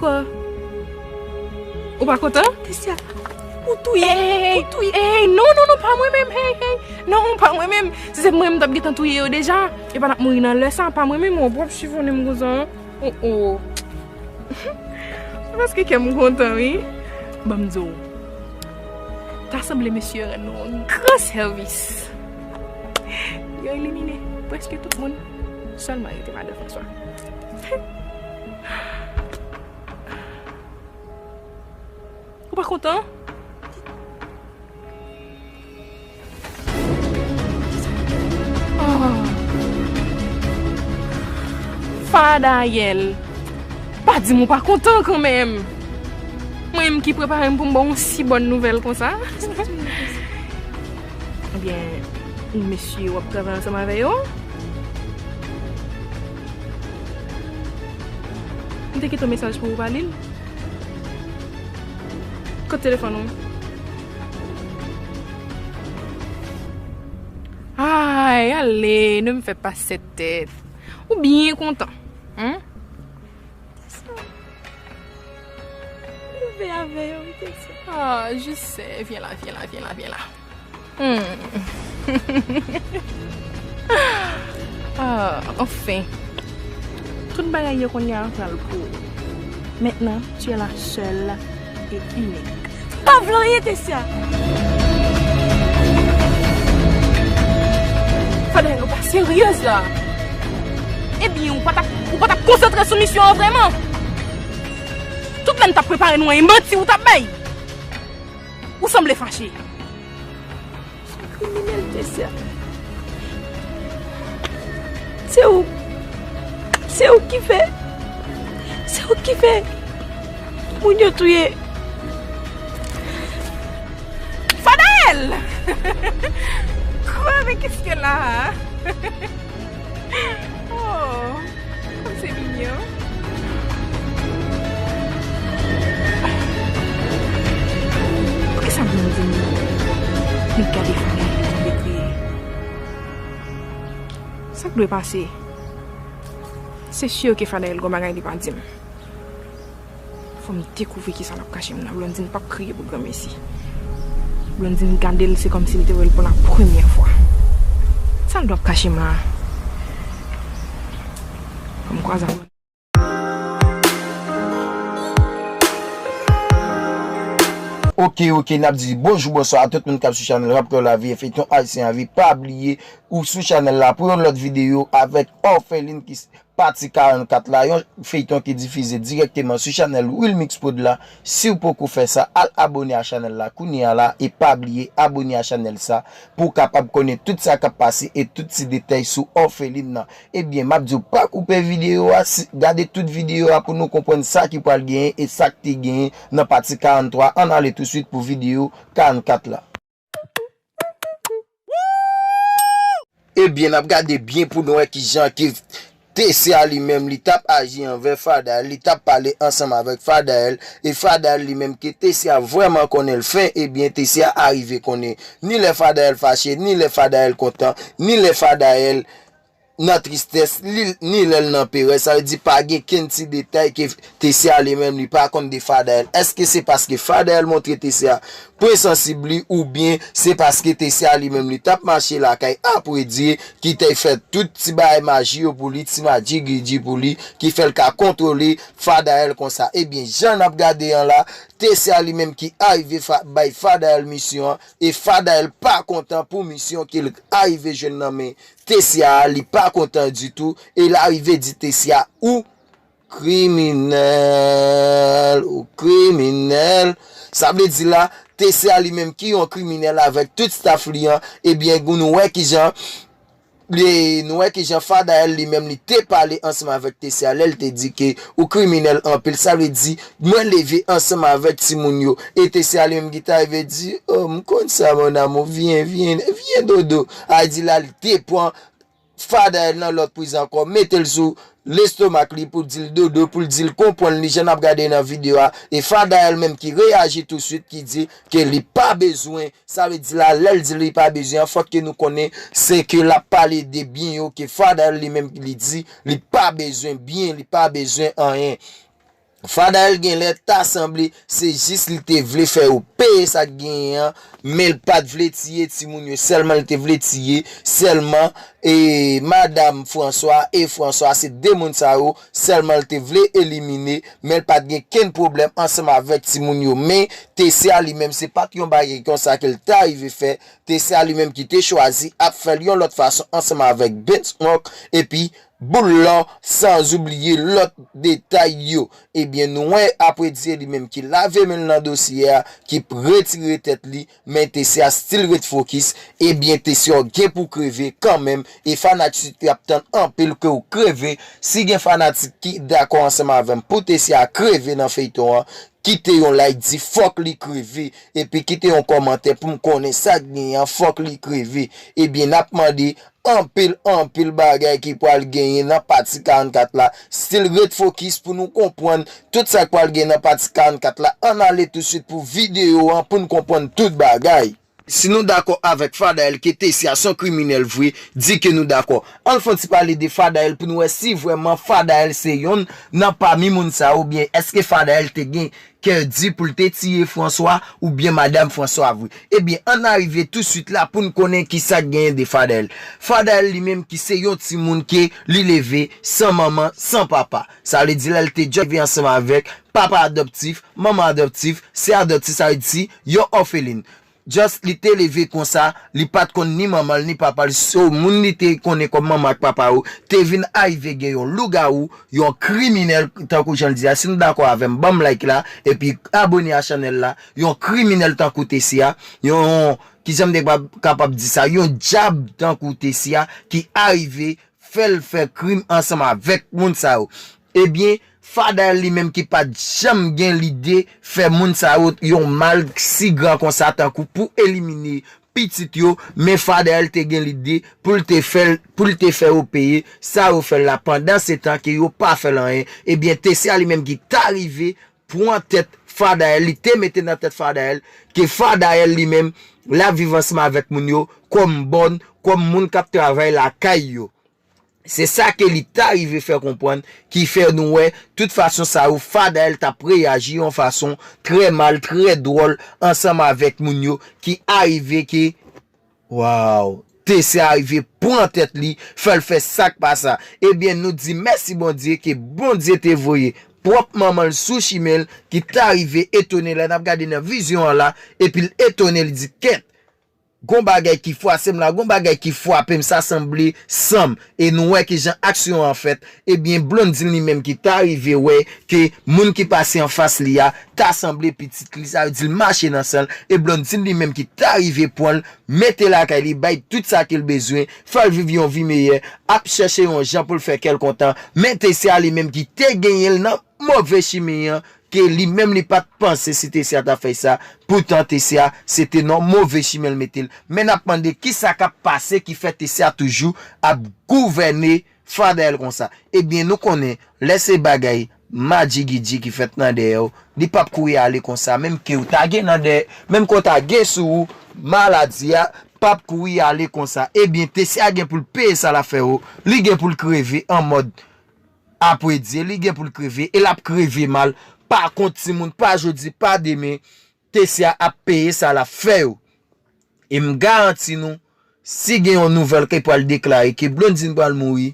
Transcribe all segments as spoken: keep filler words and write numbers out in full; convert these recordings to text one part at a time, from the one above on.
Kwa? Ou pa kontan? Tesya, ou touye, hey, ou touye. Hey, non, non, non, pa mwen menm, hey, hey. Non, pa mwen menm. Si se mwen, m t ap gentan touye yo deja. E pa n ap mouri nan lè sa, pa mwen menm, w ap chifonnen m konsa. Oh, oh. Se paske kè m kontan, wi. Ban m di w. Ta sanble mesye yo rann nou yon gran sèvis. Yo elimine prèske tout moun. Sèlman rete Madan Franswa. Ou pa kontan? Ah. Fadayèl, pa di m ou pa kontan kanmenm. Mwen menm ki prepare m pou m ba w yon si bòn nouvèl konsa. Ebyen, ou mesye w ap travay ansanm avè yo? M te kite yon mesaj pou ou pa li l. Kot telefòn ou? Ay, ale, nou m fè pase tèt. Ou byen kontan, hmm? Leve avè yo, m te di. Ah, je sais. Vyen la, vyen la, vyen la, vyen la. Hmm. Ah, anfen. Tout bagay yo kounye a pral pou ou. Maintenant, tu es la seule et unique. M pa vle anyen, Tesya. Fadayèl, ou pa seryez la. Ebyen, ou pa t ap, ou pa t ap konsantre sou misyon an vrèman. Tout lè n t ap prepare nou an, e manti ou t ap bay. Ou sanble fache. Kriminèl, Tesya. Se ou. Se ou ki fè. Se ou ki fè moun yo touye. Fadayèl! Kwa, men qu'est-ce qu'elle a? Oh, kòm se mignon. Poukisa moun di m nèg gade Fadayèl tonbe kriye? Sa k dwe pase? Se si ke Fadayèl gon bagay li pa di m. Fò m dekouvri kisa l ap kache m nan. Blondine p ap kriye pou granmesi. Blondine gade l, se kòmsi li te wè l pou la premyè fwa. Sa l dwe ap kache m la? Fò m kwaze ak Blondine. Oke, oke, n ap di bonjou, bonswa a tout moun k ap sou chanèl Rap Kreyòl Lavi e Feyton Ayisyen Lavi. Pa bliye, ou sou chanèl la pou yon lòt videyo avèk Orpheline ki Pati karannkat la, yon feyton ki difize dirèkteman sou chanèl Wilmix Prod la. Si w poko fè sa, al abone a chanèl la kounye a la e pa bliye abone a chanèl sa pou w kapab konnen tout sa k ap pase e tout ti detay sou Orpheline nan. Ebyen, m ap di w pa koupe videyo a, si, gade tout videyo a pou nou konprann sa ki pral genyen e sa k te genyen nan pati karanntwa. Ann ale touswit pou videyo karannkat la. Ebyen, n ap gade byen pou n wè kijan ke Tesya li menm, li t ap aji anvè Fadayèl, li t ap pale ansanm avèk Fadayèl, e Fadayèl li menm ke Tesya vrèman konnen l fen, ebyen, Tesya arive konnen ni lè Fadayèl fache, ni lè Fadayèl kontan, ni lè Fadayèl nan tristès, li, ni lè l nan perèz. Sa vle di pa gen kenn ti detay ke Tesya li menm li pa konn de Fadayèl. Èske se paske Fadayèl montre Tesya pwen sansib li, oubyen se paske Tesya li menm li t ap mache lakay Apredye ki te fè tout ti bagay maji yo pou li, ti madjigidji pou li, ki fè l ka kontwole Fadayèl konsa? Ebyen, jan n ap gade an la, Tesya li menm ki arive fa-, bay Fadayèl misyon an, e Fadayèl pa kontan pou misyon ke l arive jwenn nan men Tesya a, li pa kontan ditou, e l arive di Tesya, ou kriminèl, ou kriminèl. Sa vle di la, Tesya li menm ki yon kriminèl avèk tout staff li an, ebyen, nou wè kijan, li, nou wè kijan Fadayèl li menm li te pale ansanm avèk Tesya lè l te di ke ou kriminèl anpil. Sa vle di, mwen leve ansanm avèk timoun yo. E Tesya li menm ki ta rive di, oh, m konn sa, mon amour, vyen, vyen, vyen dodo. A di la, li te pran Fadayèl nan lòt priz ankò, mete l sou lestomak li pou l di l dodo, pou l di l konprann li, jan n ap gade nan videyo a. E Fadayèl menm ki reyaji touswit, ki di ke li pa bezwen, sa vle di la, lè l di li pa bezwen an, fòk ke nou konnen, se ke l ap pale de byen yo, ke Fadayèl li menm li di, li pa bezwen byen, li pa bezwen anyen. Fadael genlè ta sanble se jis li te vle fè yo peye sa k genyen an, men l pa t vle tiye timoun yo sèlman, li te vle tiye sèlman e madanm Franswa e Franswa, se de moun sa yo sèlman l te vle elimine, men l pa t gen kenn pwoblèm ansanm avèk timoun yo. Men Tesya li menm, se pa t yon bagay konsa ke l ta rive fè. Tesya li menm ki te chwazi ap fè l yon lòt fason ansanm avèk Benchmark epi Boulò, san oubliye lòt detay yo. Ebyen, nou wè Apredye li menm ki lave men l nan dosye a, ki retire tèt li, men Tesya still ret fokis. Ebyen, Tesya gen pou kreve kanmenm, e fanatik yo ap tann anpil ke w kreve. Si gen fanatik ki dakò ansanm avè m pou Tesya kreve nan feyton an, kite yon like, di fòk li kreve, epi kite yon kòmantè pou m konnen sa k genyen an, fòk li kreve. Ebyen, n ap mande anpil, anpil bagay ki pral genyen nan pati karannkat la. Still ret fokis pou nou konprann tout sa k pral genyen nan pati karannkat la. Ann ale tousuit pou videyo an pou n konprann tout bagay. Si nou dakò avèk Fadael ke Tesya se yon kriminèl vre, di ke nou dakò. Ann fè yon ti pale de Fadael pou nou wè si vrèman Fadael se yonn nan pami moun sa yo, oubyen èske Fadael te gen kè di pou l te tiye Franswa oubyen madanm Franswa vre. Ebyen, ann arive tousuit la pou n konnen kisa k genyen de Fadael. Fadael li menm ki se yon timoun ke li leve san manman, san papa. Sa vle di lè l te djòl viv ansanm avèk papa adoptif, manman adoptif, sè adoptif, sa vle di yon òfelin. Just li te leve konsa, li pa t konn ni manman l ni papa l, so moun li te konnen kòm manman ak papa yo te vin arive gen yon lougawou, yon kriminèl, tankou jan l di a. Si nou dakò avè m, ban m like la, epi abone a chanèl la. Yon kriminèl tankou Tesya, yon, kijan m te kapab, kapab di sa, yon dyab tankou Tesya ki arive fè l fè krim ansanm avèk moun sa yo. Ebyen, Fadael li menm ki pa t janm gen lide fè moun sa yo yon mal si gran konsa tankou pou elimine pitit yo, men Fadael te gen lide pou l te fè, pou l te fè yo peye sa yo fè l la, pandan se tan ke yo pa fè l anyen. Ebyen, Tesya li menm ki ta rive pran tèt Fadael, li te mete nan tèt Fadael ke Fadael li menm l ap viv ansanm avèk moun yo kòm bòn, kòm moun k ap travay lakay yo. Se sa ke li ta rive fè konprann, ki fè nou wè, tout fason sa yo, Fadael t ap reyaji yon fason trè mal, trè dwòl, ansanm avèk moun yo, ki arive ke, waw, Tesya arive pran tèt li, fè l fè sa k pa sa. Ebyen, nou di mèsi Bondye, ke Bondye te voye pwòp manman l sou chimen l, ki ta rive etone lè n ap gade nan vizyon an la, epi l etone, li di, kèt! Gon bagay ki fwase m la, gon bagay ki frape m, sa sanble san m. E nou wè kijan aksyon an fèt. Ebyen, Blondine li menm ki ta rive wè ke moun ki pase anfas li a ta sanble pitit li, sa vle di l mache nan san l. E Blondine li menm ki ta rive pran l, mete lakay li, bay tout sa ke l bezwen, fè l viv yon vi meyè, ap chèche yon jan pou l fè kè l kontan. Men Tesya li menm ki te genyen l nan move chimen an, ke li menm li pa t panse si Tesya t ap fè sa. Poutan Tesya, se te nan move chimen l mete l. Men n ap mande kisa k ap pase ki fè Tesya toujou ap gouvène Fadael konsa. Ebyen, nou konnen, lè se bagay madjigidji ki fèt nan dèyè w, li p ap kouri ale konsa. Menm ke w ta gen nan dèyè, menm ke w ta gen sou ou, maladi a p ap kouri ale konsa. Ebyen, Tesya gen pou l peye sa l ap fè yo. Li gen pou l kreve an mòd Apredye, li gen pou l kreve, e l ap kreve mal. Pa kont timoun, pa jodi, pa demen, Tesya ap peye sa l ap fè yo. E m garanti nou, si gen yon nouvèl ki pral deklare ke Blondine pral mouri,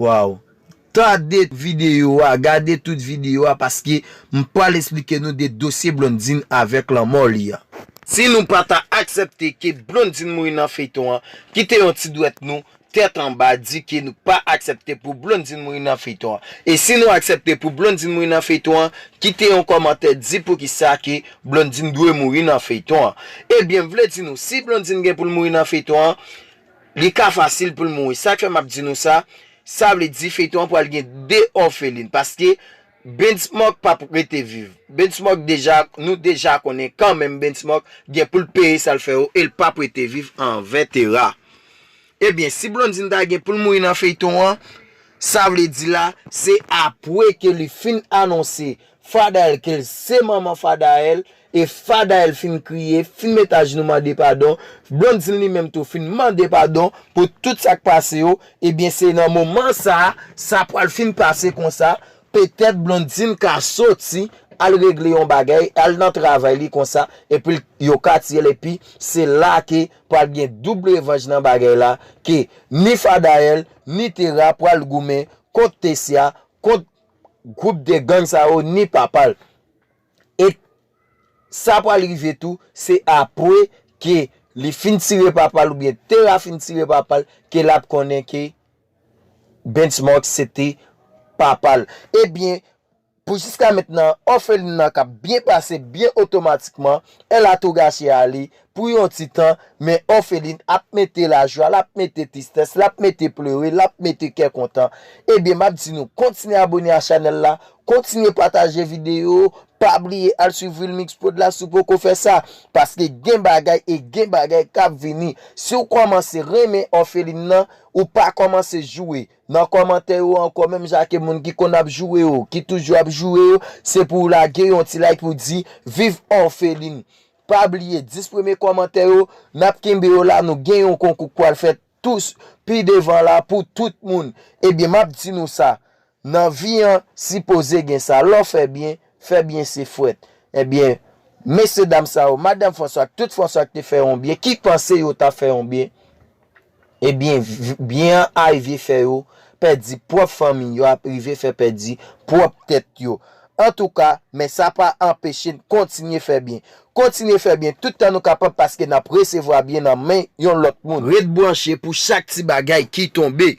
waw, tande videyo a, gade tout videyo a, paske m pral esplike nou de dosye Blondine avèk lanmò li a. Si nou pa ta aksepte ke Blondine mouri nan feyton an, kite yon ti dwèt nou tèt anba, di ke nou pa aksepte pou Blondine mouri nan feyton an. E si nou aksepte pou Blondine mouri nan feyton an, kite yon kòmantè, di poukisa ke Blondine dwe mouri nan feyton an. Ebyen, m vle di nou, si Blondine gen pou l mouri nan feyton an, li ka fasil pou l mouri. Sa k fè m ap di nou sa, sa vle di feyton an pral gen de òfelin. Paske Benchmark p ap rete viv. Benchmark deja, nou deja konnen kanmenm Benchmark gen pou l peye sa l fè yo e l p ap rete viv anvè Tera. Ebyen, si Blondine ta gen pou l mouri nan feyton an, sa vle di la, se apre ke li fin anonse Fadael ke l se manman Fadael, e Fadael fin kriye, fin met ajenou mande padon, Blondine li menm tou fin mande padon pou tout sa k pase yo, ebyen, se nan moman sa a, sa pral fin pase konsa, petèt Blondine ka soti, al regle yon bagay, al nan travay li konsa, epi l- yo ka tiye l, epi se la ke pral gen doub revanj nan bagay la, ke ni Fadael, ni Tera pral goumen kont Tessia, kont gwoup de gang sa yo, ni papa l. E sa pral rive tou, se apre ke li fin tire papa l oubyen Tera fin tire papa l, ke l ap konnen ke Benchmark se te papa l. Ebyen, pou jiska mentnan, òfelin nan k ap byen pase byen otomatikman, elle a tout gâché ale pou yon ti tan, men òfelin ap mete lajwa, l ap mete tristès, l ap mete plere, l ap mete kè kontan. Ebyen, m ap di nou, kontinye abone a chanèl la, kontinye pataje videyo, pa bliye al swiv Wilmix Prod la si w poko fè sa, paske gen bagay e gen bagay k ap vini. Si w kòmanse renmen òfelin nan, ou pa kòmanse joure nan kòmantè yo ankò, menm jan ke moun ki konn ap joure yo, ki toujou ap joure yo, se pou w lage yon ti like pou di, viv òfelin. Pa bliye, dis premye kòmantè yo, n ap kenbe yo la, nou gen yon konkou k pral fèt tous pi devan la pou tout moun. Ebyen, m ap di nou sa, nan vi an, sipoze gen sa. Lè w fè byen, fè byen se fwèt. Ebyen, mesye dam sa yo, madanm Franswa, ak tout Franswa ki te fè yon byen, ki panse yo ta fè yon byen, ebyen, v- byen an a rive fè yo pèdi pwòp fanmi, yo ap rive fè pèdi pwòp tèt yo. Antouka, men sa pa anpeche n kontinye fè byen. Kontinye fè byen tout tan nou kapab, paske n ap resevwa byen nan men yon lòt moun. Ret branche pou chak ti bagay ki tonbe.